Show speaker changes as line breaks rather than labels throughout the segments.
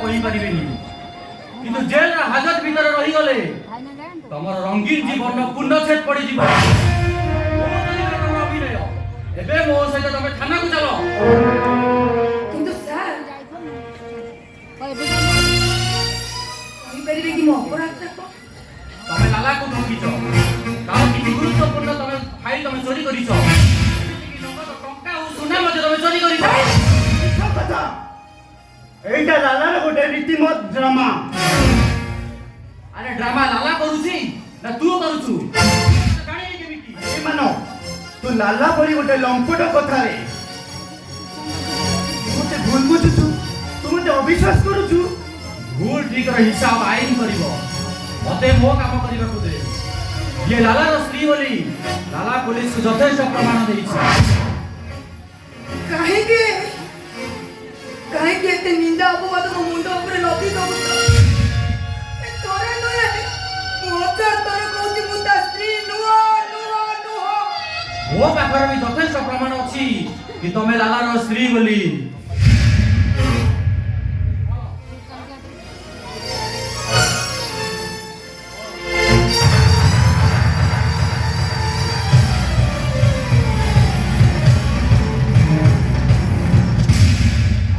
କହିପାରିବିନି, କିନ୍ତୁ ଜେଲର ହାଜତ ଭିତରେ ରହିଗଲେ ତମର ରଙ୍ଗୀନ ଜୀବନର ପୂର୍ଣ୍ଣଛେଦ ପଡ଼ିଯିବ। ମୋ ସହିତ ତମର ଅଭିନୟ। ଏବେ ମୋ ସହିତ ତମେ ଥାନାକୁ ଚାଲ।
କିନ୍ତୁ ସାର୍, କହିପାରିବେ କି ମୋ ଅପରାଧଟା କଣ?
ତମେ ଲାଲାକୁ ଠକିଛ, ତାର କିଛି ଗୁରୁତ୍ୱପୂର୍ଣ୍ଣ ତମେ ଫାଇଲ ତମେ ଚୋରି କରିଛ, ଏମିତିକି ନଗଦ ଟଙ୍କା ଓ ସୁନା ମଧ୍ୟ ତମେ ଚୋରି କରିଛ।
ମିଛ କଥା। ଏଇଟା ଲାଲାର ଗୋଟେ ରୀତିମତ ଡ୍ରାମା।
ଆରେ, ଡ୍ରାମା ଲାଲା କରୁଛି ନା ତୁ କରୁଛୁ, ଜାଣିବି କେମିତି?
ଏ ମାନ, ତୁ ଲାଲା ପରି ଗୋଟେ ଲମ୍ପଟ କଥାରେ ତୁ ମତେ ଭୁଲ ବୁଝୁଛୁ, ତୁ ମତେ ଅବିଶ୍ୱାସ କରୁଛୁ।
ଭୁଲ ଠିକର ହିସାବ ଆଇନ କରିବ। ମତେ ମୋ କାମ କରିବାକୁ ଦେ। ଇଏ ଲାଲାର ସ୍ତ୍ରୀ ବୋଲି ଲାଲା ପୋଲିସକୁ ଯଥେଷ୍ଟ ପ୍ରମାଣ ଦେଇଛି।
କାହିଁକି, କାହିଁକି ଏତେ ନିନ୍ଦା ଅପବାଦ ମୋ ମୁଣ୍ଡ ଉପରେ ଲଦି ଦଉଛ? ଏ ଥରେ ନୁହେଁ, ମୁଁ ହଜାର ଥର କହୁଛି, ମୁଁ ତା ସ୍ତ୍ରୀ ନୁହଁ, ନୁହଁ, ନୁହଁ।
ମୋ ପାଖରେ ବି ଯଥେଷ୍ଟ ପ୍ରମାଣ ଅଛି କି ତମେ ଲାଲାର ସ୍ତ୍ରୀ ବୋଲି।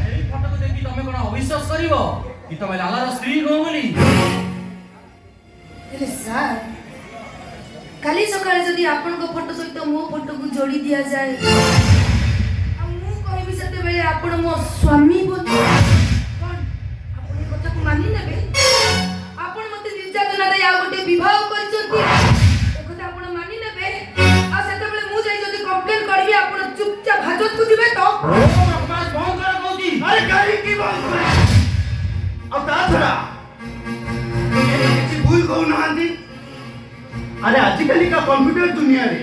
ଏଇ ଫଟୋକୁ ଦେଖି ତମେ କଣ ଅବିଶ୍ୱାସ କରିବ କି ତମେ ଲାଲାର ସ୍ତ୍ରୀ ନୁହଁ ବୋଲି?
ହେଲେ ସାର୍, କାଲି ସକାଳେ ଯଦି ଆପଣଙ୍କ ଫଟୋ ସହିତ ମୋ ଫଟୋକୁ ଯୋଡ଼ି ଦିଆଯାଏ ଆଉ ମୁଁ କହିବି ସେତେବେଳେ ଆପଣ ମୋ ସ୍ୱାମୀ ବୋଲି, କଣ ଆପଣ ଏ କଥାକୁ ମାନି ନେବେ? ଆପଣ ମତେ ନିର୍ଯାତନା ଦେଇ ଆଉ ଗୋଟେ ବିବାହ କରିଛନ୍ତି, ଏକଥା ଆପଣ ମାନି ନେବେ? ଆଉ ସେତେବେଳେ ମୁଁ ଯାଇ ଯଦି କମ୍ପ୍ଲେନ କରିବି, ଆପଣ ଚୁପଚାପ ହାଜତକୁ ଯିବେ ତ?
ଓ ବକବାସ ବନ୍ଦ କର କହୁଛି।
ଆରେ, କାହିଁକି ବନ୍ଦ କରେ? ଆଉ ତା ଛଡ଼ା ଏ ତ କିଛି ଭୁଲ କହୁନାହାନ୍ତି। ଆରେ, ଆଜିକାଲିକା କମ୍ପ୍ୟୁଟର ଦୁନିଆରେ